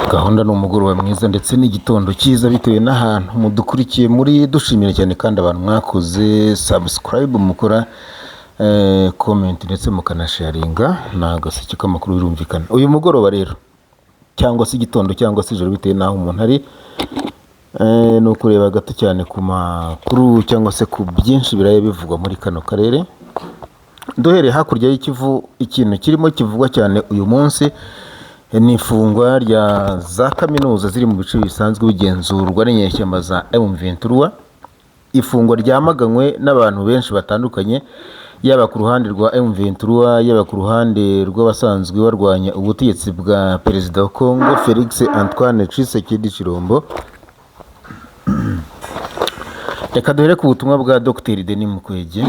Gahunda ni umugoroba mwiza ndetse n'igitondo cyiza bitewe n'ahantu mudukurikiye muri. Dushimira cyane kandi abantu mwakoze subscribe, mukora comment ndetse mukanasharinga. Ni Agaseke k'Amakuru birumvikana. Uyu mugoroba rero cyangwa se igitondo cyangwa se ijoro bitewe n'aho umuntu ari, ni ukureba gato cyane ku makuru cyangwa se ku byinshi biraye bivugwa muri kano karere. Duhereye hakurya y'Ikivu, ikintu kirimo kivugwa cyane uyu munsi ni ifungwa rya za kaminuza ziri mu bice bisanzwe bigenzurwa n'inyeshyamba za M23, ifungwa ryamaganywe n'abantu benshi batandukanye, yaba ku ruhande rwa M23, yaba ku ruhande rw'abasanzwe barwanya ubutegetsi bwa Perezida wa Congo Felix Antoine Tshisekedi Tshilombo. Reka duhere ku butumwa bwa Dr Denis Mukwege.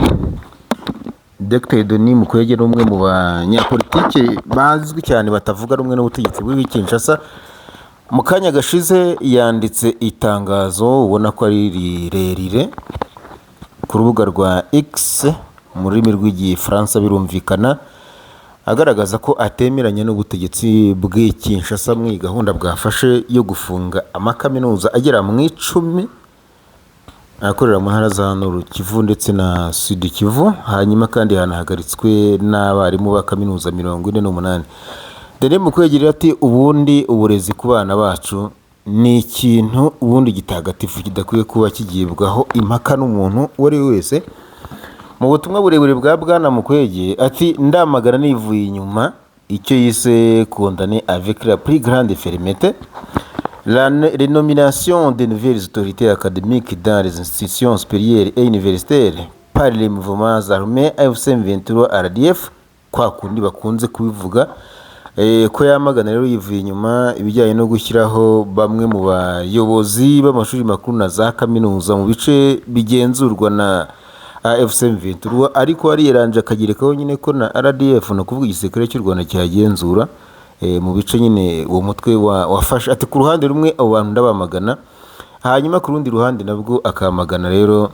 Dr Denis Mukwege ni umwe mu banyapolitike bazwi cyane batavuga rumwe n'ubutegetsi bw'i Kinshasa. Mu kanya gashize yanditse itangazo ubona ko ari rirerire ku rubuga rwa X mu rurimi rw'Igifaransa birumvikana, agaragaza ko atemeranya n'ubutegetsi bw'i Kinshasa mu iyi gahunda bwafashe yo gufunga amakaminuza agera mu 10 akorera mu ntara za Nord Kivu ndetse na Sud Kivu. Hanyuma kandi hanahagaritswe n'abarimu ba kaminuza 48. Denis Mukwege rero ati: "Ubundi uburezi ku bana bacu ni ikintu ubundi gitagatifu kidakwiye kuba kigibwaho impaka n'umuntu uwo ari we wese." Mu butumwa burebure bwa Bwana Mukwege ati: "Ndamagana nivuye inyuma icyo yise condamner avec la plus grande fermeté les nominations de nouvelles autorités académiques dans les institutions supérieures et universitaires par les mouvements armés AFC M23 RDF", kwa kundi bakunze kubivuga. Ko yamagana rero yivuye inyuma ibijyanye no gushyiraho bamwe mu bayobozi b'amashuri makuru na za kaminuza mu bice bigenzurwa na AFC M23, ariko ariyeranje akagerekaho nyine ko na RDF, ni ukuvuga igisirikare cy'u Rwanda, cyagenzura mu bice nyine uwo mutwe wafashe. Ati: "Ku ruhande rumwe abo bantu ndabamagana." Hanyuma ku rundi ruhande nabwo akamagana rero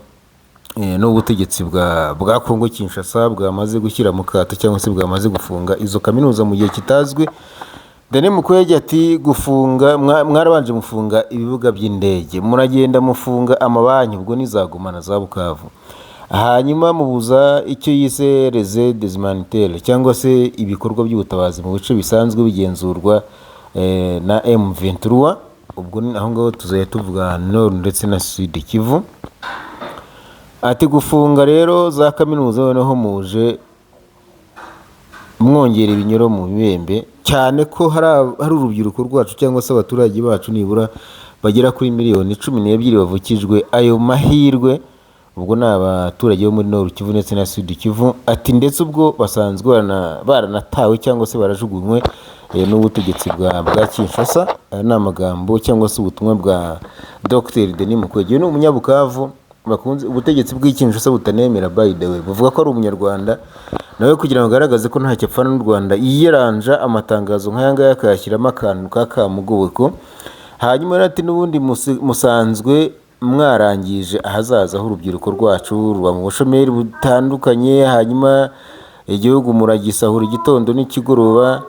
n'ubutegetsi bwa Kongo Kinshasa bwamaze gushyira mu kato cyangwa se bwamaze gufunga izo kaminuza mu gihe kitazwi. Denis Mukwege ati: "Gufunga mwarabanje mufunga ibibuga by'indege, muragenda mufunga amabanki, ubwo ni za Goma na za Bukavu, hanyuma mubuza icyo yise les aides humanitaires cyangwa se ibikorwa by'ubutabazi mu bice bisanzwe bigenzurwa na M23." Ubwo ni aho ngaho tuzajya tuvuga Nord ndetse na Sud Kivu. Ati: "Gufunga rero za kaminuza, noneho muje mwongera ibinyoro mu bibembe, cyane ko hari urubyiruko rwacu cyangwa se abaturage bacu nibura bagera kuri miliyoni 12 bavukijwe ayo mahirwe." Ubwo ni abaturage bo muri Nord Kivu ndetse na Sud Kivu. Ati: "Ndetse ubwo basanzwe baranatawe cyangwa se barajugunywe n'ubutegetsi bwa Kinshasa." Aya ni amagambo cyangwa se ubutumwa bwa Dr Denis Mukwege. Uyu ni umunyabukavu bakunze ubutegetsi bw'i Kinshasa butanemera, by the way, buvuga ko ari umunyarwanda. Nawe kugira ngo agaragaze ko ntacyo apfana n'u Rwanda, yiyeranja amatangazo nk'aya ngaya akayashyiramo akantu ka kamugobeko. Hanyuma rero ati: "N'ubundi musanzwe mwarangije ahazaza h'urubyiruko rwacu, ruba mu bushomeri butandukanye, hanyuma igihugu muragisahura igitondo n'ikigoroba.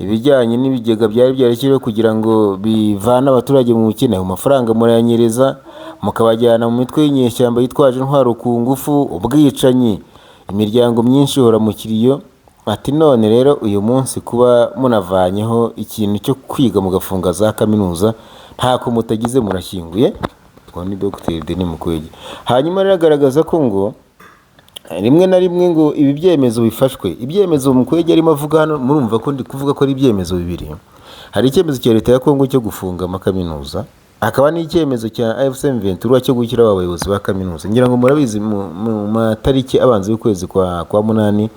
Ibijyanye n'ibigega byari byarashyiriweho kugira ngo bivane abaturage mu bukene, ayo mafaranga murayanyereza, mukabajyana mu mitwe y'inyeshyamba yitwaje intwaro ku ngufu, ubwicanyi, imiryango myinshi ihora mu kiriyo." Ati: "None rero uyu munsi kuba munavanyeho ikintu cyo kwiga, mugafunga za kaminuza, ntako mutagize, murashyinguye." Uwo ni Dr Denis Mukwege. Hanyuma rero agaragaza ko ngo rimwe na rimwe ngo ibi byemezo bifashwe, ibyemezo Mukwege arimo avuga hano, murumva ko ndi kuvuga ko ari ibyemezo bibiri: hari icyemezo cya leta ya Kongo cyo gufunga amakaminuza, hakaba n'icyemezo cya AFC M23 cyo gushyiraho abayobozi ba kaminuza. Ngira ngo murabizi, mu matariki abanza y'ukwezi kwa munani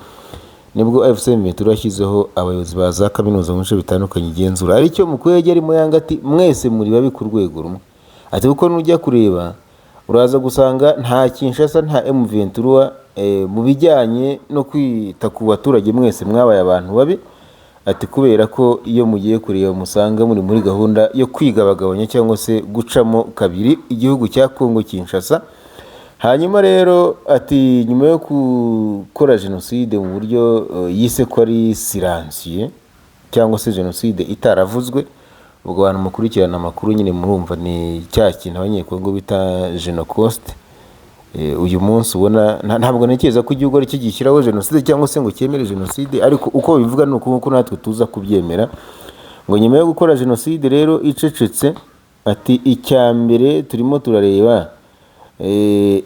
nibwo AFC M23 yashyizeho abayobozi ba za kaminuza mu bice bitandukanye igenzura. Aricyo Mukwege arimo yanga, ati: "Mwese muri babi ku rwego rumwe." Ati: "Kuko nujya kureba uraza gusanga nta Kinshasa, nta M23, mu bijyanye no kwita ku baturage mwese mwabaye abantu babi." Ati: "Kubera ko iyo mugiye kureba musanga muri muri gahunda yo kwigabagabanya cyangwa se gucamo kabiri igihugu cya Kongo Kinshasa." Hanyuma rero ati: "Nyuma yo gukora jenoside mu buryo yise ko ari silencieux cyangwa se jenoside itaravuzwe, Ubwo abantu mukurikirana amakuru nyine murumva ni cya kintu Abanyekongo bita Genocost. Uyu munsi ubona ntabwo ntekereza ko igihugu ari cyo gishyiraho jenoside cyangwa se ngo cyemere jenoside, ariko uko bivuga ni uku nguku natwe tuza kubyemera. Ngo nyuma yo gukora jenoside rero icecetse, ati icya mbere turimo turareba,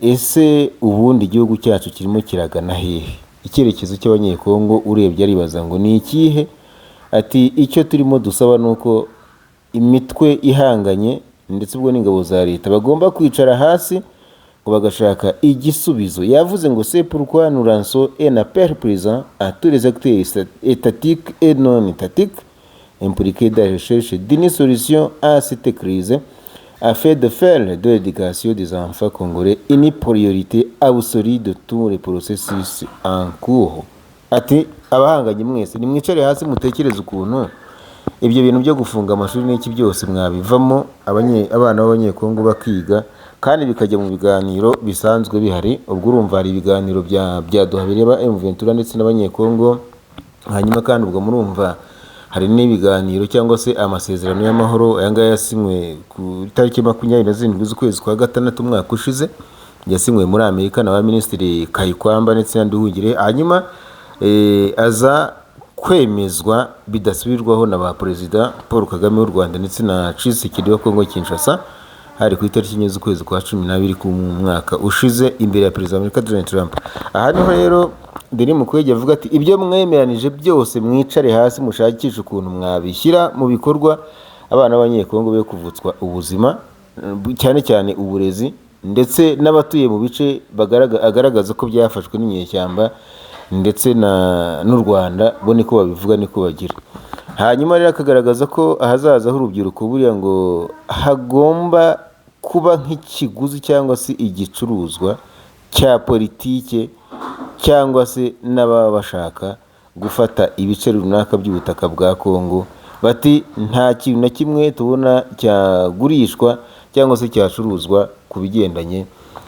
ese ubundi igihugu cyacu kirimo kiragana hehe? Icyerekezo cy'Abanyekongo urebye aribaza ngo ni ikihe? Ati icyo turimo dusaba ni uko imitwe ihanganye ndetse ubwo n'ingabo za leta bagomba kwicara hasi ngo bagashaka igisubizo. Yavuze ngo: "C'est pourquoi nous lançons un appel présent à tous les acteurs étatiques et non étatiques impliqués dans la recherche d'une solution à cette crise afin de faire de l'éducation des enfants congolais une priorité absolue de tous les processus en cours." Ati abahanganye mwese nimwicare hasi mutekereze ukuntu ibyo bintu byo gufunga amashuri n'iki byose mwabivamo, abana b'Abanyekongo bakiga, kandi bikajya mu biganiro bisanzwe bihari. Ubwo urumva hari ibiganiro bya Doha bireba M23 ndetse n'Abanyekongo. Hanyuma kandi ubwo murumva hari n'ibiganiro cyangwa se amasezerano y'amahoro, aya ngaya yasinywe ku itariki 27 z'ukwezi kwa gatandatu umwaka ushize, yasinywe muri Amerika na ba Minisitiri Kayikwamba ndetse na Nduhungirehe, hanyuma aza kwemezwa bidasubirwaho na ba Perezida Paul Kagame w'u Rwanda ndetse na Tshisekedi wa Kongo Kinshasa, hari ku itariki 4 z'ukwezi kwa 12 k'umwaka ushize, imbere ya Perezida wa Amerika Donald Trump. Aha niho rero Denis Mukwege avuga ati ibyo mwemeranije byose mwicare hasi mushakishe ukuntu mwabishyira mu bikorwa, abana b'Abanyekongo be kuvutswa ubuzima, cyane cyane uburezi, ndetse n'abatuye mu bice agaragaza ko byafashwe n'inyeshyamba ndetse n'u Rwanda, bo niko babivuga, niko bagira. Hanyuma rero akagaragaza ko ahazaza h'urubyiruko buriya ngo hagomba kuba nk'ikiguzi cyangwa se igicuruzwa cya politike cyangwa se n'ababa bashaka gufata ibice runaka by'ubutaka bwa Kongo, bati nta kintu na kimwe tubona cyagurishwa cyangwa se cyacuruzwa ku bigendanye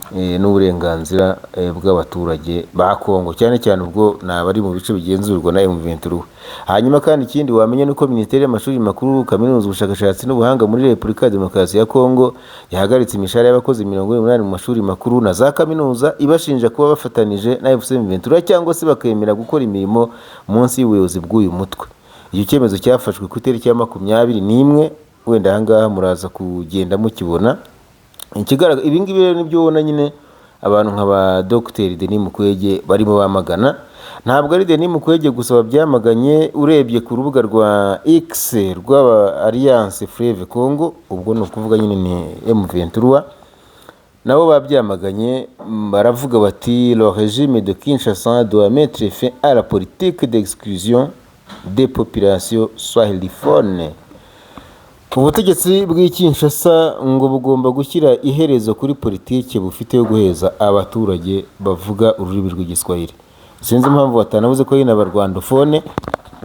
n'uburenganzira bw'abaturage ba Kongo, cyane cyane ubwo ni abari mu bice bigenzurwa na M23. Hanyuma kandi ikindi wamenya ni uko Minisiteri y'Amashuri Makuru, Kaminuza, Ubushakashatsi n'Ubuhanga muri Repubulika ya Demokarasi ya Kongo yahagaritse imishahara y'abakozi 48 mu mashuri makuru na za kaminuza, ibashinja kuba bafatanije na AFC M23 cyangwa se bakemera gukora imirimo munsi y'ubuyobozi bw'uyu mutwe. Icyo cyemezo cyafashwe ku itariki ya 21, wenda ahangaha muraza kugenda mukibona. Ikigaragara, ibi ngibi rero nibyo ubona nyine abantu nka ba Dr Denis Mukwege barimo bamagana. Ntabwo ari Denis Mukwege gusa babyamaganye. Urebye ku rubuga rwa X rw'aba Alliance Fleuve Congo, ubwo ni ukuvuga nyine ni M23, nabo babyamaganye, baravuga bati: "Le régime de Kinshasa doit mettre fin à la politique d'exclusion des populations swahiliphones." Ubutegetsi bw'i Kinshasa ngo bugomba gushyira iherezo kuri politiki bufite yo guheza abaturage bavuga ururimi rw'Igiswahili. Sinzi impamvu batanavuze ko nyine Abarwandophone.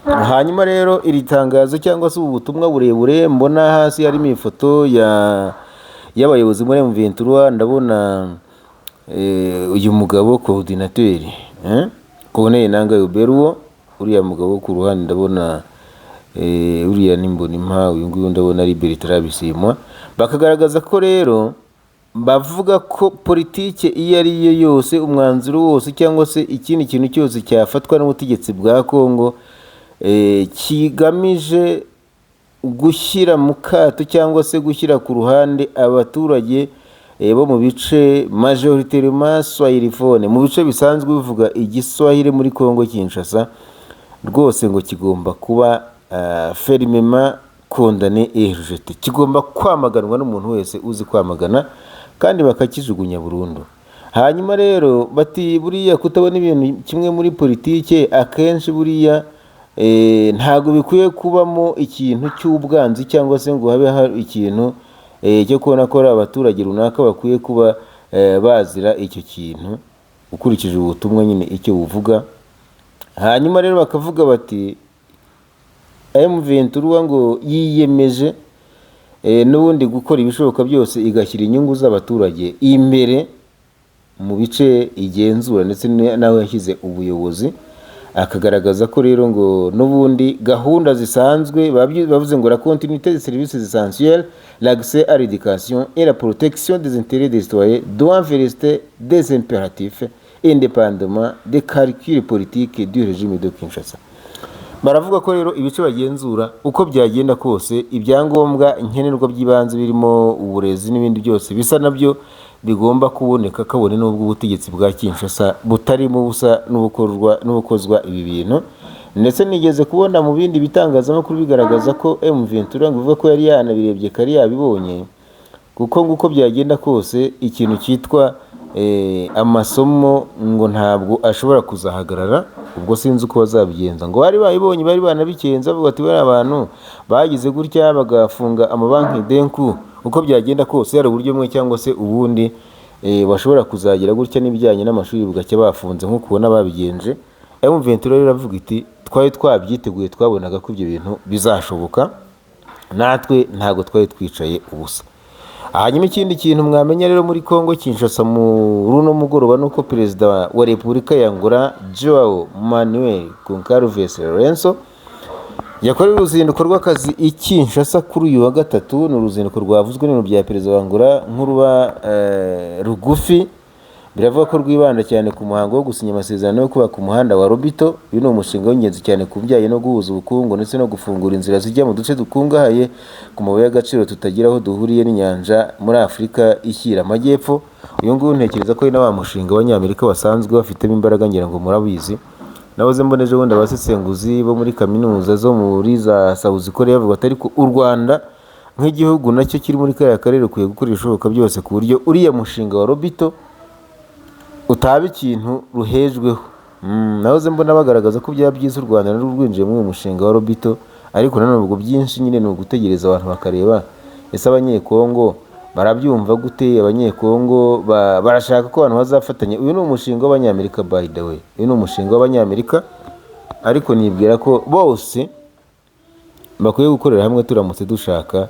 Hanyuma rero iri tangazo cyangwa se ubu butumwa burebure mbona hasi harimo ifoto ya y'abayobozi muri M23, ndabona uyu mugabo coordinateur, Corneille Nangaa Yobeluo, uriya mugabo ku ruhande ndabona uriya ni Mbonimpa, uyu nguyu ndabona ari Bertrand Bisimwa. Bakagaragaza ko rero bavuga ko politike iyo ari yo yose, umwanzuro wose cyangwa se ikindi kintu cyose cyafatwa n'ubutegetsi bwa Kongo kigamije gushyira mu kato cyangwa se gushyira ku ruhande abaturage bo mu bice majoritairement swahiliphone, mu bice bisanzwe bivuga Igiswahili muri Kongo Kinshasa, rwose ngo kigomba kuba fermement condamné et rejeté, kigomba kwamaganwa n'umuntu wese uzi kwamagana, kandi bakakijugunya burundu. Hanyuma rero bati buriya kutabona ibintu kimwe muri politike akenshi buriya ntabwo bikwiye kubamo ikintu cy'ubwanzi cyangwa se ngo habe hari ikintu cyo kubona ko ari abaturage runaka bakwiye kuba bazira icyo kintu, ukurikije ubutumwa nyine icyo buvuga. Hanyuma rero bakavuga bati M23 ngo yiyemeje n'ubundi gukora ibishoboka byose igashyira inyungu z'abaturage imbere mu bice igenzura ndetse n'aho yashyize ubuyobozi. Akagaragaza ko rero ngo n'ubundi gahunda zisanzwe bavuze ngo la continuité des services essentiels, l'accès à l'éducation et la protection des intérêts des citoyens doivent rester des impératifs indépendamment des calculs politiques du régime de Kinshasa. Baravuga ko rero ibice bagenzura, uko byagenda kose, ibyangombwa nkenerwa by'ibanze birimo uburezi n'ibindi byose bisa nabyo bigomba kuboneka, kabone n'ubwo ubutegetsi bwa Kinshasa butarimo busa n'ubukorwa n'ubukozwa ibi bintu. Ndetse nigeze kubona mu bindi bitangazamakuru bigaragaza ko M23 ngo ivuga ko yari yanabirebye kari yabibonye, kuko ngo uko byagenda kose ikintu cyitwa amasomo ngo ntabwo ashobora kuzahagarara. Ubwo sinzi uko bazabigenza, ngo bari babibonye, bari banabikenze, bavuga ati bariya abantu bagize gutya bagafunga amabanki denku, uko byagenda kose hari uburyo bumwe cyangwa se ubundi bashobora kuzagira gutya n'ibijyanye n'amashuri bugacya bafunze nk'uko ubona babigenje. M23 rero iravuga iti twari twabyiteguye, twabonaga ko ibyo bintu bizashoboka, natwe ntabwo twari twicaye ubusa. Hanyuma ikindi kintu mwamenya rero muri Congo Kinshasa mu runo mugoroba ni uko Perezida wa Repubulika ya Angola, Joao Manuel Goncalves Lourenço, yakoreye uruzinduko rw'akazi i Kinshasa kuri uyu wa gatatu. Ni uruzinduko rwavuzwe n'ibiro bya perezida wa Angola nk'uruba rugufi. Biravuga ko rwibanda cyane ku muhango wo gusinya amasezerano yo kubaka umuhanda wa Lobito. Uyu ni umushinga w'ingenzi cyane ku bijyanye no guhuza ubukungu ndetse no gufungura inzira zijya mu duce dukungahaye ku mabuye y'agaciro tutagira aho duhuriye n'inyanja muri Afurika ishyira amajyepfo. Uyu nguyu ntekereza ko ari na wa mushinga w'Abanyamerika basanzwe bafitemo imbaraga, ngira ngo murabizi. Nahoze mbona ejo bundi abasesenguzi bo muri kaminuza zo muri za South Korea bavuga ati ariko u Rwanda nk'igihugu nacyo kiri muri kariya karere rukwiye gukora ibishoboka byose ku buryo uriya mushinga wa Lobito utaba ikintu ruhejweho. Nahoze mbona bagaragaza ko byaba byiza u Rwanda narwo rwinjiye muri uyu mushinga wa Lobito, ariko nanone ubwo byinshi nyine ni ugutegereza abantu bakareba ese Abanyekongo barabyumva gute, Abanyekongo barashaka ko abantu bazafatanya. Uyu ni umushinga w'Abanyamerika, by the way, uyu ni umushinga w'Abanyamerika, ariko nibwira ko bose bakwiye gukorera hamwe turamutse dushaka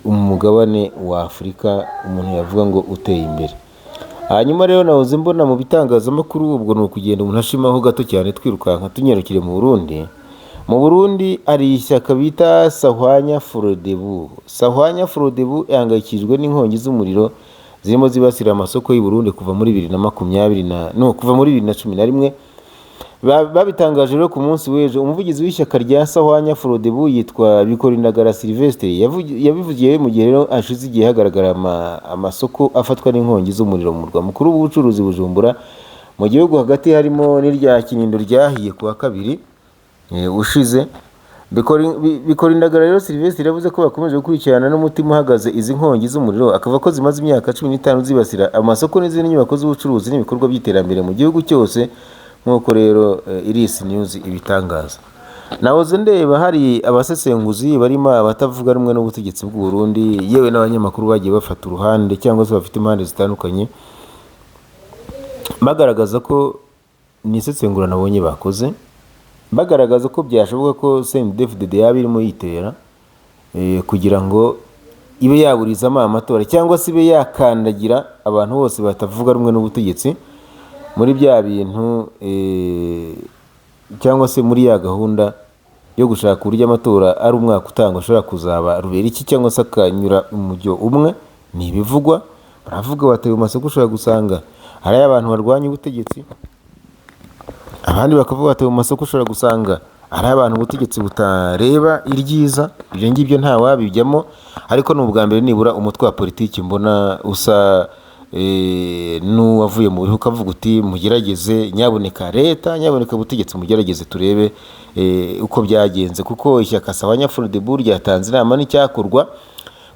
umugabane wa Afurika umuntu yavuga ngo uteye imbere. Hanyuma rero nahoze mbona mu bitangazamakuru, ubwo ni ukugenda umuntu ashimaho gato cyane, twirukanka tunyarukire mu Burundi. Mu Burundi hari ishyaka bita Sahwanya Frodebu. Sahwanya Frodebu ihangayikishijwe n'inkongi z'umuriro zirimo zibasira amasoko y'u Burundi kuva muri 2020 na no kuva muri 2011. Babitangaje rero ku munsi w'ejo. Umuvugizi w'ishyaka rya Sahwanya Frodebu yitwa Bikorindagara Sylvestre. Yabivugiye mu gihe rero hashize igihe hagaragara amasoko afatwa n'inkongi z'umuriro mu murwa mukuru w'ubucuruzi Bujumbura, mu gihugu hagati, harimo n'irya Kinindo ryahiye ku wa kabiri ushize. Bikorindagara rero Sylvestre yavuze ko bakomeje gukurikirana n'umutima uhagaze izi nkongi z'umuriro, akavuga ko zimaze imyaka 15 zibasira amasoko n'izindi nyubako z'ubucuruzi n'ibikorwa by'iterambere mu gihugu cyose, nk'uko rero Iris News ibitangaza. Nahoze ndeba hari abasesenguzi barimo abatavuga rumwe n'ubutegetsi bw'u Burundi, yewe n'abanyamakuru bagiye bafata uruhande cyangwa se bafite impande zitandukanye, bagaragaza ko ni isesengura nabonye bakoze, bagaragaza ko byashoboka ko CNDD-FDD yaba irimo yitera kugira ngo ibe yaburizamo amatora cyangwa se ibe yakandagira abantu bose batavuga rumwe n'ubutegetsi muri bya bintu cyangwa se muri ya gahunda yo gushaka uburyo amatora ari umwaka utangwa ashobora kuzaba rubera iki cyangwa se akanyura umujyo umwe. Ni ibivugwa. Baravuga bati ayo masoko ushobora gusanga hari abantu barwanya ubutegetsi, abandi bakavuga bati mu masoko ushobora gusanga hari abantu ubutegetsi butareba iryiza. Ibyo ngibyo nta wabijyamo, ariko ni ubwa mbere nibura umutwe wa politiki mbona usa n'uwavuye mu bihu ukavuga uti mugerageze nyaboneka leta, nyaboneka ubutegetsi, mugerageze turebe uko byagenze, kuko ishyaka Sahwanya Frodebu ryatanze inama n'icyakorwa,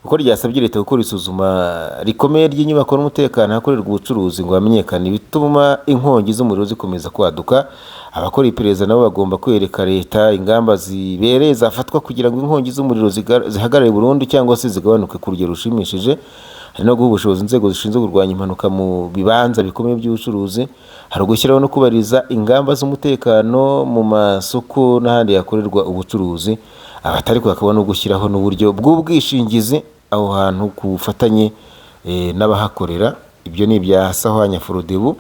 kuko ryasabye leta gukora isuzuma rikomeye ry'inyubako n'umutekano ahakorerwa ubucuruzi ngo hamenyekane ibituma inkongi z'umuriro zikomeza kwaduka. Abakora iperereza nabo bagomba kwereka leta ingamba zibereye zafatwa kugira ngo inkongi z'umuriro zihagarare burundu cyangwa se zigabanuke ku rugero rushimishije. Hari no guha ubushobozi inzego zishinzwe kurwanya impanuka mu bibanza bikomeye by'ubucuruzi. Hari ugushyiraho no kubahiriza ingamba z'umutekano mu masoko n'ahandi hakorerwa ubucuruzi, abatari hakaba no gushyiraho n'uburyo bw'ubwishingizi aho hantu ku bufatanye n'abahakorera. Ibyo ni ibya Sahwanya Frodebu.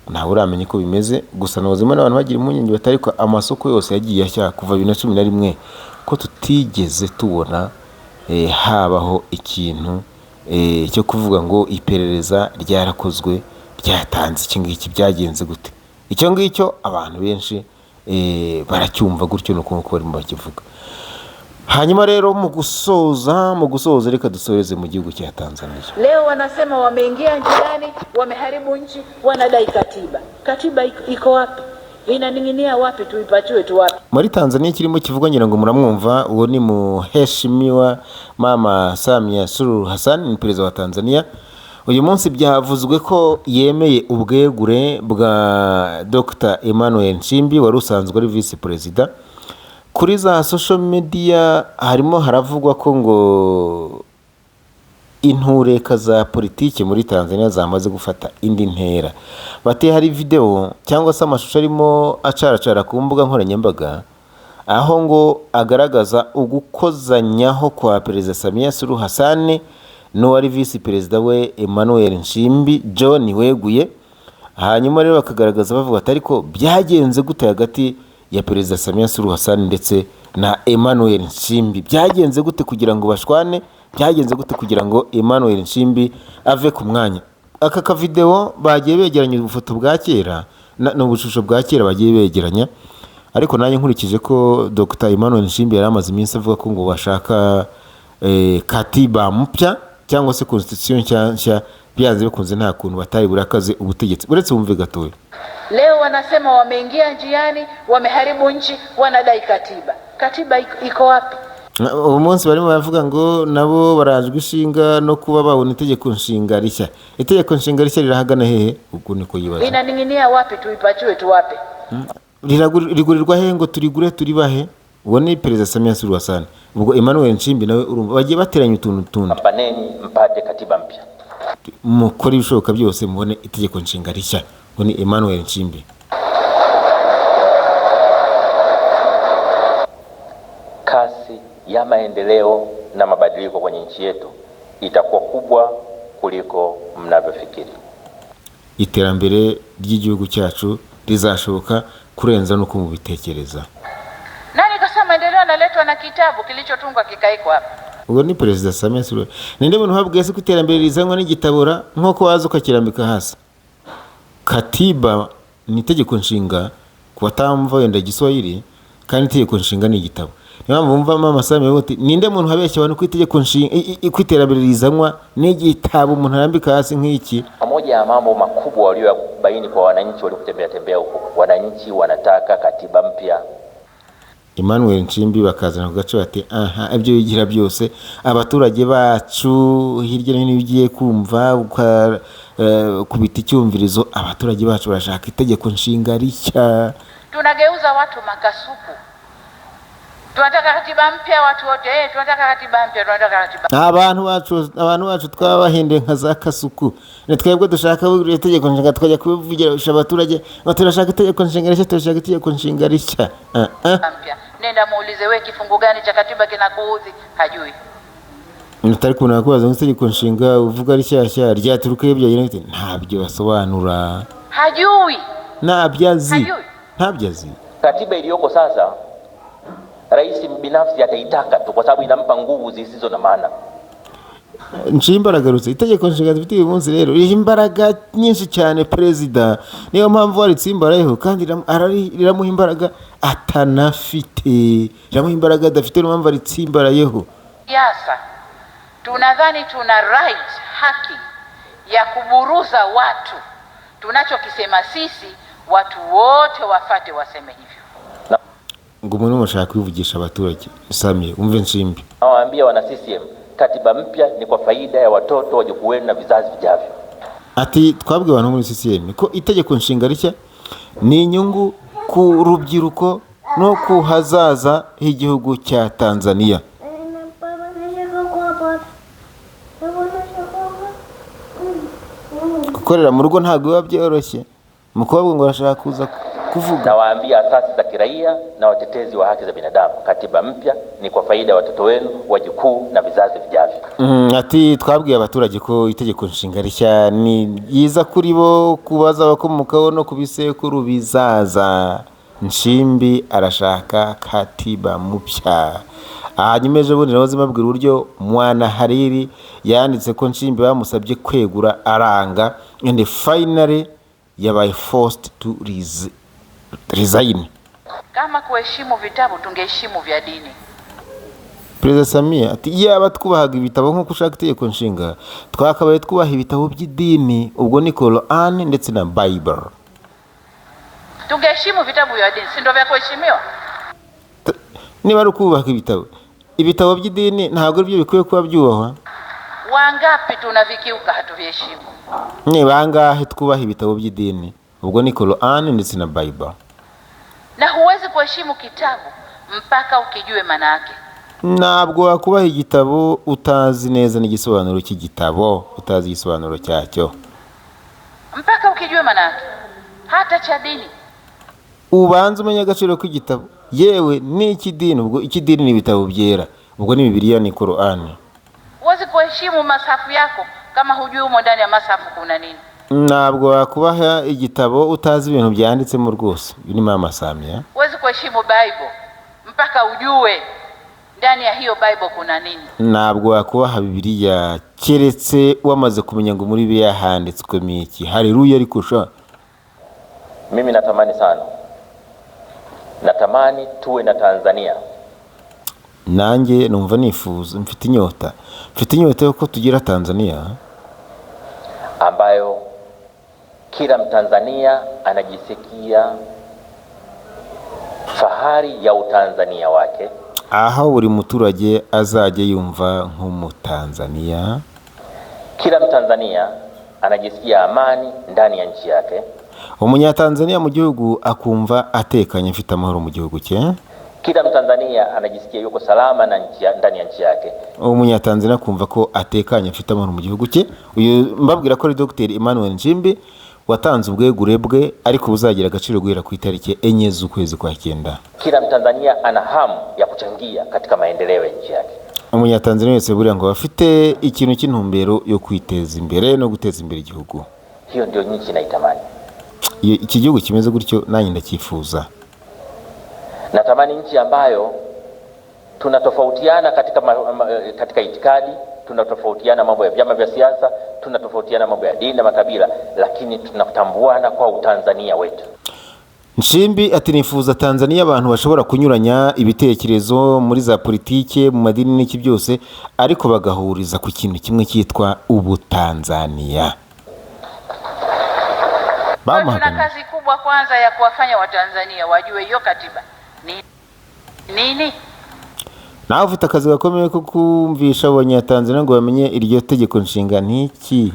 Ntawe uramenya uko bimeze. Gusa nabuzima n'abantu bagira impungenge batari ko amasoko yose yagiye ashya kuva 2011, ko tutigeze tubona habaho ikintu cyo kuvuga ngo iperereza ryarakozwe, ryatanze iki ngiki, byagenze gute. Icyo ngicyo abantu benshi baracyumva gutyo, nuko nguko barimo bakivuga. Hanyuma rero mu gusoza reka dusoreze mu gihugu cya Tanzania. Leo wanasema wameingia njiani, wameharibu nchi, wanadai katiba. Katiba iko wapi? Inaning'inia wapi? Tuipatiwe tu wapi? Muri Tanzania kirimo kivugwa, ngira ngo muramwumva, uwo ni Muheshimiwa Mama Samia Suluhu Hassan, ni perezida wa Tanzania. Uyu munsi byavuzwe ko yemeye ubwegure bwa Dr Emmanuel Nchimbi wari usanzwe ari visi perezida. Kuri za social media harimo haravugwa ko ngo intureka za politiki muri Tanzania zamaze gufata indi ntera. Bati hari video cyangwa se amashusho arimo acaracara ku mbuga nkoranyambaga, aho ngo agaragaza ugukozanyaho kwa Perezida Samia Suluhu Hassan n'uwari visi perezida we Emmanuel Nchimbi John weguye. Hanyuma rero bakagaragaza bavuga ati ariko byagenze gute hagati ya Perezida Samia Suluhu Hassan ndetse na Emmanuel Nchimbi? Byagenze gute kugira ngo bashwane? Byagenze gute kugira ngo Emmanuel Nchimbi ave ku mwanya? Aka kavideo bagiye begeranya ubufoto bwa kera n'ubushusho bwa kera bagiye begeranya, ariko nanjye nkurikije ko Dr Emmanuel Nchimbi yari amaze iminsi avuga ko ngo bashaka katiba mpya cyangwa se constitution nshya nshya, byanze bikunze nta kuntu batari burakaze ubutegetsi. Uretse wumve gatoya. Leo wanasema wameingia njiani, wameharibu nchi, wanadai katiba. Katiba iko wapi? Ubu munsi barimo baravuga ngo nabo barajwe ishinga no kuba babona itegeko nshinga rishya. Itegeko nshinga rishya rirahagana hehe? Ubwo niko yibaza. Inaning'inia wapi? Tuipatiwe tu wapi? Rigurirwa hehe ngo turigure turibahe? Uwo ni Perezida Samia Suluhu Hassan. Ubwo Emmanuel Nchimbi nawe urumva bagiye bateranya utuntu tundi. Pambaneni mpate katiba mpya. Mukore ibishoboka byose mubone itegeko nshinga rishya. Uwo ni Emmanuel Nchimbi. Kasi ya maendeleo na mabadiliko kwenye nchi yetu itakuwa kubwa kuliko mnavyofikiri. Iterambere ry'igihugu cyacu rizashoboka kurenza n'uko mubitekereza. Nani kasema maendeleo yanaletwa na kitabu kilichotungwa kikaekwa hapa? Ubwo ni Perezida Samia Suluhu. Ninde muntu wabwiye se ko iterambere rizanwa n'igitabura nk'uko waza ukakirambika hasi? Katiba ni itegeko nshinga ku batamva wenda Igiswahili, kandi itegeko nshinga ni igitabo. Niyo mpamvu wumva Mama Samia avuga ati ninde muntu wabeshya abantu ko itegeko nshinga ko iterambere rizanwa n'igitabo umuntu arambika hasi nk'iki? Moja ya mambo makubwa walioyabaini kwa wananchi waliokutembea tembea huko, wananchi wanataka katiba mpya. Emmanuel Nchimbi bakazana ku gace bati aha, ibyo bigira byose abaturage bacu hirya no hino ugiye kumva kubita icyumvirizo, abaturage bacu barashaka itegeko nshinga rishya. Tunageuza watu makasuku. Tunataka katiba mpya watu wote, tunataka katiba mpya, tunataka katiba Abantu bacu twabahinduye nka za kasuku. Ni twebwe dushaka itegeko nshinga, tukajya kubivugisha abaturage ngo turashaka itegeko nshinga rishya, turashaka itegeko nshinga rishya. Ah, ah. mpya. Nenda muulize, we kifungu gani cha katiba kinakuudhi? Hajui. Utari kubona kubaza ngo itegeko nshinga uvuga rishyashya ryaturuka iyo byagenda bite, ntabyo basobanura. Hajui. Ntabyo azi. Hajui. Ntabyo azi. Katiba iliyoko sasa, rais binafsi ataitaka tu kwa sababu inampa nguvu zisizo na maana. Nshimba aragarutse. Itegeko nshinga dufite uyu munsi rero ririho imbaraga nyinshi cyane perezida, niyo mpamvu waritsimbarayeho kandi riramuha imbaraga atanafite, riramuha imbaraga adafite, niyo mpamvu aritsimbarayeho. Siasa tunadhani tuna right, haki ya kuburuza watu. Tunachokisema sisi watu wote wafate, waseme hivyo. Ngo umuntu wese kwivugisha abaturage. Samia, umve Nchimbi. Nawaambia wana CCM, katiba mpya ni kwa faida ya watoto, wajukuu wenu na vizazi vijavyo. Ati twabwiye abantu muri CCM ko itegeko nshinga rishya ni inyungu ku rubyiruko no ku hazaza h'igihugu cya Tanzania. Gukorera mu rugo ntabwo biba byoroshye, umukobwa ngo arashaka kuza kuvuga. Nawaambia asasi za kiraia na watetezi wa haki za binadamu, katiba mpya ni kwa faida ya watoto wenu, wajukuu na vizazi vijavyo. Ati twabwiye abaturage ko itegeko nshinga rishya ni ryiza kuri bo, kubaza abakomokaho no ku bisekuru bizaza. Nchimbi arashaka katiba mpya. Hanyuma ejo bundi nahoze mbabwira uburyo Mwana Hariri yanditse ko Nchimbi bamusabye kwegura aranga, and finally yabaye forced to resign. Kama kuheshimu vitabu tungeheshimu vya dini. Perezida Samia ati yaba twubahaga ibitabo nk'uko ushaka itegeko nshinga, twakabaye twubaha ibitabo by'idini, ubwo ni Quran ndetse na Bible. Tungeheshimu vitabu vya dini, si ndio vya kuheshimiwa? Niba ari ukubaha ibitabo by'idini, ntabwo aribyo bikwiye kuba byubahwa? Wangapi tunavikiuka, hatuviheshimu? Ni bangahe twubaha ibitabo by'idini, ubwo ni Quran ndetse na Bible? Na huwezi kuheshimu kitabu mpaka ukijue maana yake. Ntabwo wakubaha igitabo utazi neza n'igisobanuro cy'igitabo, utazi igisobanuro cyacyo. Mpaka ukijue maana yake, hata cha dini. Ubanza umenye agaciro k'igitabo, yewe n'icy'idini. Ubwo icy'idini ni ibitabo byera, ubwo ni Bibiliya, ni Korani. Huwezi kuheshimu masafu yako kama hujui humo ndani ya masafu kuna nini. Ntabwo wakubaha igitabo utazi ibintu byanditsemo rwose. Uyu ni Mama Samia. Huwezi kuheshimu Bible mpaka ujue ndani ya hiyo Bible kuna nini. Ntabwo wakubaha Bibiliya keretse wamaze kumenya ngo muri Bibiliya handitswemo iki. Haleluya! Ariko sha. Mimi natamani sana, natamani tuwe na Tanzania Nanjye numva nifuza, mfite inyota yuko tugira Tanzania ambayo kila Mtanzania anajisikia fahari ya utanzania wake, aho buri muturage azajya yumva nk'Umutanzaniya, kila Mtanzania anajisikia amani ndani ya nchi yake, Umunyatanzaniya mu gihugu akumva atekanye, afite amahoro mu gihugu cye, kila Mtanzania anajisikia yuko salama na ndani ya nchi yake, Umunyatanzaniya akumva ko atekanye, afite amahoro mu gihugu cye. Uyu mbabwira ko ari Dr Emmanuel Nchimbi watanze ubwegure bwe, ariko buzagira agaciro guhera ku itariki 4 z'ukwezi kwa 9. Kila Mtanzania ana hamu ya kuchangia katika maendeleo ya nchi yake. Umunyatanzaniya wese buriya ngo afite ikintu cy'intumbero yo kwiteza imbere no guteza imbere igihugu. Hiyo ndio nchi naitamani. Iyo iki gihugu kimeze gutyo, nanjye ndacyifuza. Natamani nchi ambayo tunatofautiana katika itikadi, tunatofautiana mambo ya vyama vya siasa, tunatofautiana mambo ya dini na makabila, lakini tunatambuana kwa utanzania wetu. Nchimbi ati nifuza Tanzania abantu bashobora kunyuranya ibitekerezo muri za politike, mu madini n'iki byose, ariko bagahuriza ku kintu kimwe cyitwa Ubutanzaniya. Kwa hiyo tuna Bamuhakanye. kazi kubwa kwanza ya kuwafanya Watanzania wajue hiyo katiba ni nini. Nawe ufite akazi gakomeye ko kumvisha Abanyatanzania ngo bamenye iryo tegeko nshinga n'iki.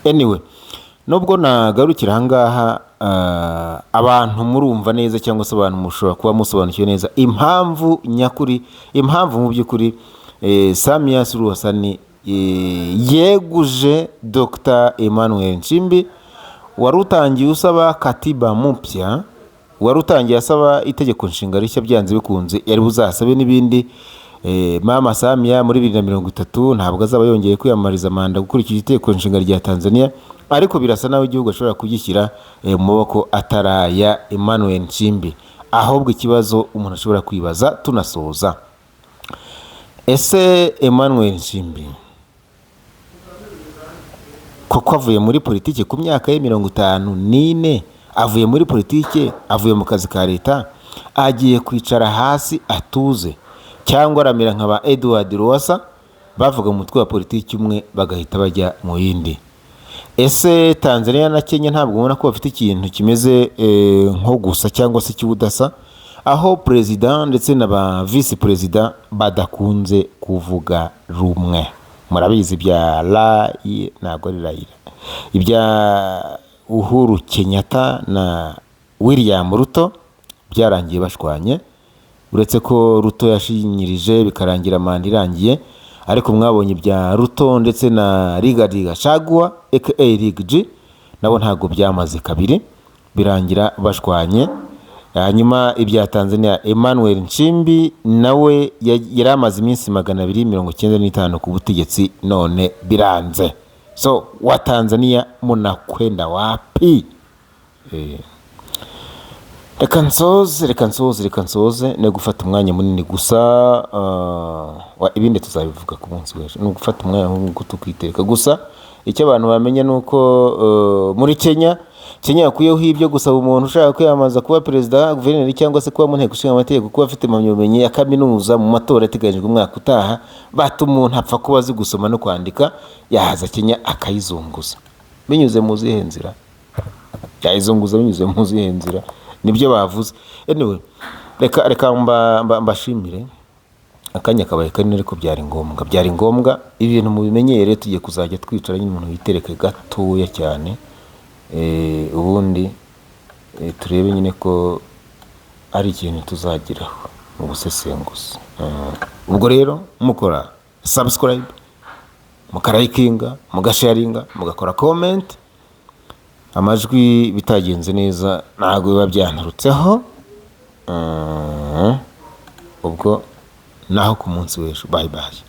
Anyway, nubwo nagarukira ahangaha, abantu murumva neza cyangwa se abantu mushobora kuba musobanukiwe neza impamvu nyakuri, impamvu mu by'ukuri Samia Suluhu Hassan yeguje Dr Emmanuel Nchimbi wari utangiye usaba katiba mpya, wari utangiye asaba itegeko nshinga rishya. Byanze bikunze yari buzasabe n'ibindi. Mama Samia muri 2030 ntabwo azaba yongeye kwiyamamariza manda gukurikije itegeko nshinga rya Tanzania, ariko birasa naho igihugu ashobora kugishyira mu maboko ataraya Emmanuel Nchimbi. Ahubwo ikibazo umuntu ashobora kwibaza tunasoza: ese Emmanuel Nchimbi koko avuye muri politiki ku myaka ye 54, avuye muri politiki, avuye mu kazi ka leta, agiye kwicara hasi atuze, cyangwa aramera nka ba Edward Lowassa bavuga mu mutwe wa politiki umwe bagahita bajya mu yindi? Ese Tanzania na Kenya ntabwo ubona ko bafite ikintu kimeze nko gusa cyangwa se cy'ubudasa, aho perezida ndetse na ba visi perezida badakunze kuvuga rumwe? Murabizi ibya ntabwo ari Raila, ibya Uhuru Kenyatta na William Ruto byarangiye bashwanye, uretse ko Ruto yashinyirije bikarangira manda irangiye. Ariko mwabonye ibya Ruto ndetse na Rigathi Gachagua aka Riggy, nabo ntabwo byamaze kabiri, birangira bashwanye. Hanyuma ibya Tanzania, Emmanuel Nchimbi nawe yari amaze iminsi 295 ku butegetsi, none biranze. So wa Tanzania munakwenda wapi? Reka nsoze, reka nsoze, reka nsoze. Ni gufata umwanya munini gusa, ibindi tuzabivuga ku munsi w'ejo. Ni ugufata umwanya nk'uko tukitereka gusa. Icyo abantu bamenya ni uko muri Kenya, Kenya yakuyeho ibyo gusaba umuntu ushaka kwiyamamaza kuba perezida, guverineri cyangwa se kuba mu nteko ishinga amategeko kuba afite impamyabumenyi ya kaminuza mu matora ateganyijwe umwaka utaha. Bata umuntu apfa kuba azi gusoma no kwandika, yahaza Kenya akayizunguza. Binyuze mu zihe nzira yayizunguza? Binyuze mu zihe nzira? Nibyo bavuze. Anyway, reka mbashimire. Akanya kabaye kanini, ariko byari ngombwa, byari ngombwa. Ibintu mubimenyere, tugiye kuzajya twicara nyine umuntu yitereke gatoya cyane. Ubundi turebe nyine ko ari ikintu tuzageraho mu busesenguzi. Ubwo rero mukora subscribe, mukarayikinga, mugasharinga, mugakora comment. Amajwi bitagenze neza ntabwo biba byanturutseho. Ubwo naho ku munsi w'ejo, bye bye.